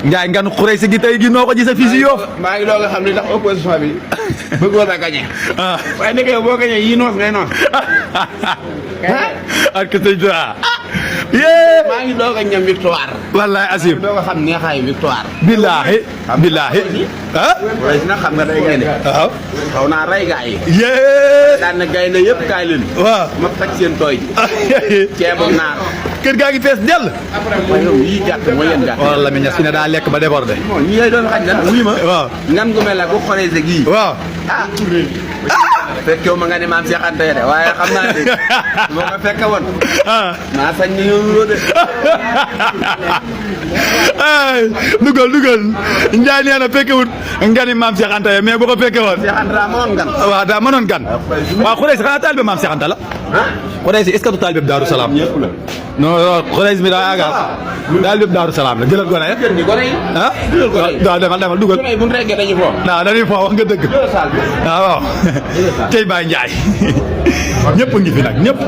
Ndiaye ngan xurey si gi tey gi noo ko gisee fii si Yoff. maa ngi doog a xam ne ndax opposition bi bëggoon a gagné. waaye nag yow boo gagné yii noos ngay noos. ak sëñ bi maa ngi doog a ñam victoire. wallaay Asim. doog a xam neexaayu victoire. billaahi billaahi. waaye nag xam nga day gaynde. waaw. xaw naa rey gaa yi. daan na gaynde yëpp kaay leen. waaw. ma faj seen tooy. ceebu naar. kër gaa ngi fees dell. mooy yow yii gàtt mooy yéen gàtt. wala mi ñas fi ne daa lekk ba débordé. bon ñi lay doon xaj lan wuy ma. waaw. ngan gu mel la bu xoolee sa gii. waaw. ah. fekkewu ma nga ne maam Cheikh Anta de waaye xam naa ne moo ko fekke woon. maa sañ ni yow loo de. dugal Ndiaye nee na fekkewut nga ni maam Cheikh Anta mais bu ko fekke woon. Cheikh Anta daa mënoon gan. waaw daa mënoon gan. waaw Khoureysi xanaa taalibe maam Cheikh Anta la. Khoureysi est-ce que du taalibe Daaru Salaam. ñëpp la. non Khoureysi mi daa yaakaar taalibe Daaru Salaam la jëlal gone jël ni gone yi. ah jëlal gone yi. waaw demal dugal. gone yi bu ñu reggee dañuy fo. waaw dañuy fo wax nga dëgg. jëlal saal bi. waaw tey Baye Ndiaye ñëpp a ngi fi nag ñëpp.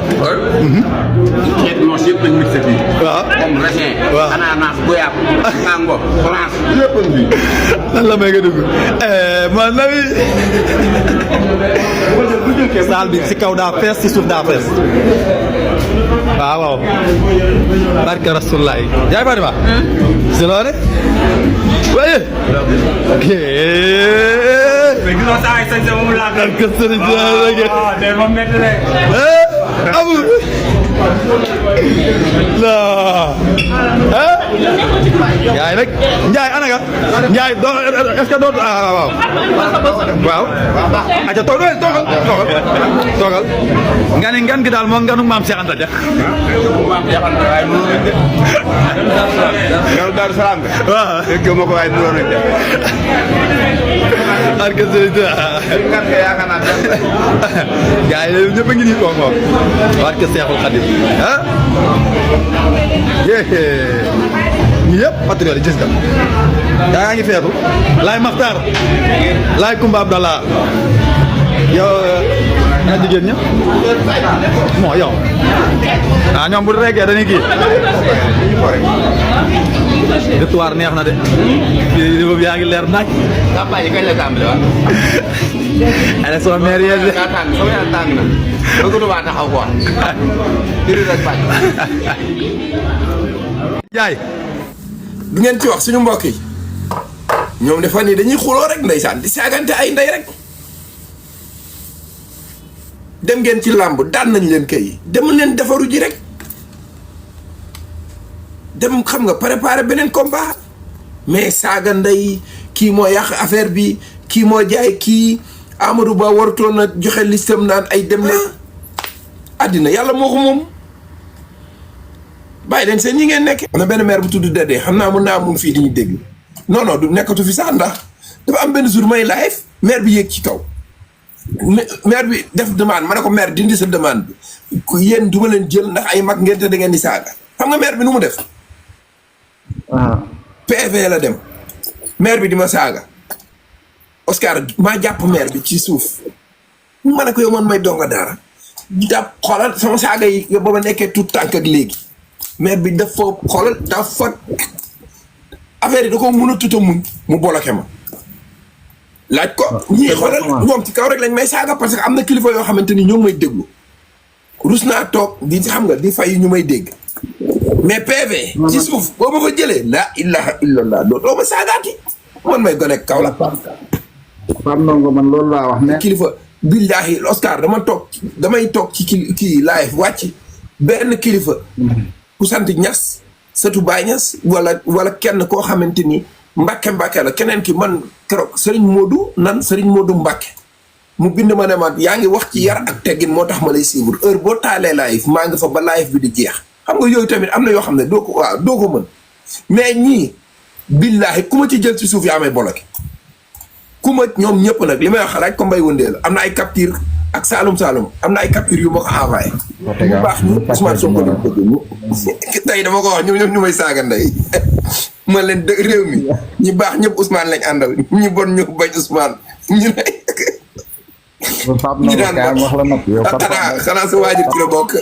xeet mos yëpp lañ mixé fii. waaw comme raisin. waaw ananas goyab. mango orange yëpp a ngi fi. lan la may nga dugg man la wi saal bi si kaw daa fees si suuf daa fees waaw barke Rasulullah yaay Fatima si loone waaye mais gisoo saa yi sañ sa moom laa barke sëriñ day ma métti rek. amul la yaay rek Ndiaye ana nga Ndiaye doo est-ce que doo waaw aca toogal nga ni ngan gi daal moom nganu maam Cheikh Anta ja yow Daaru Salaam nga. waaw fekke ma ko waaye du doon def. barke sëriñ ngan nga yaakaar naa dem. gars yi ñëpp a ngi nii toog moom barke Seexul Xadim ah ñi yëpp patriote gis nga yaa ngi feetu laay Maxtaar laay Kumba Abdallah yow ana jigéen ña moo yow ah ñoom bu reggee dañuy kii victoire neex na de fii yaa ngi leer naaj campagne yi kañ la tàmbali waat. élection maire yee de daa tàng sama yaram tàng na. bëgg du baa taxaw quoi. diri rek bàcc. Ndiaye du ngeen ci wax suñu mbokk yi ñoom ne fan yii dañuy xuloo rek ndeysaan di saagante ay ndey rek dem ngeen ci làmb daan nañ leen kay dem leen defaru ji rek dem xam nga préparer beneen combat mais saaga ndey kii moo yàq affaire bi kii moo jaay kii Amadou Ba warutoon a joxe listam naan ay dem leen àddina yàlla moo ko moom bàyyi leen seen ñi ngeen nekk. am na benn maire bu tudd Dede xam naa mun naa mun fii di ñu déglu non du nekkatu fi sax ndax dafa am benn jour may live maire bi yéeg ci kaw maire bi def demande ma ne ko maire dindi sa demande bi ku yéen du ma leen jël ndax ay mag ngeen te da ngeen di saaga xam nga maire bi nu mu def. PV la dem maire bi di ma saaga Oscar maa jàpp maire bi ci suuf ma ne ko yow man may donga daara jàpp xoolal sama saaga yi ba ma nekkee tout tànk ak léegi. maire bi dafa xoolal dafa affaire yi da ko mën a tuta muñ mu bloqué ma laaj ko ñii xoolal ñoom ci kaw rek lañ may saaga parce que am na kilifa yoo xamante ni ñoo ngi may déglu rus naa toog di xam nga di fay ñu may dégg mais PV ci suuf boo ma fa jëlee la ilaha illallah dootoo ma saagaati man may gone kaw la Pape Ndongo man loolu laa wax ne kilifa billahi Oscar damay toog ci kii live wàcc benn kilifa ku sant Ñas sëtu Baay Ñas wala kenn koo xamante ni Mbàkke la keneen ki man keroog Serigne Modou Mbàkke mu bind ma ne ma yaa ngi wax ci yar ak teggin moo tax ma lay suivre heure boo taalee live maa ngi fa ba live bi di jeex xam nga yooyu tamit am na yoo xam ne doo ko mën mais ñii billaahi ku ma ci jël ci suuf yaa may bloqué ku ma ñoom ñëpp nag li may wax rek ko mbay wëndee la am na ay capture ak Saalum am na ay capture yu ma ko envoyé bu baax ñu Ousmane Sonko lañ bëgg ñu tey dama ko wax ñoom ñu may saaga ndey man leen dëgg réew mi ñi baax ñëpp Ousmane lañ àndal ñi bon ñu bañ Ousmane ñu ne Pape Ndongo kaay wax la noppi yow xanaa sa waajur ci la bokk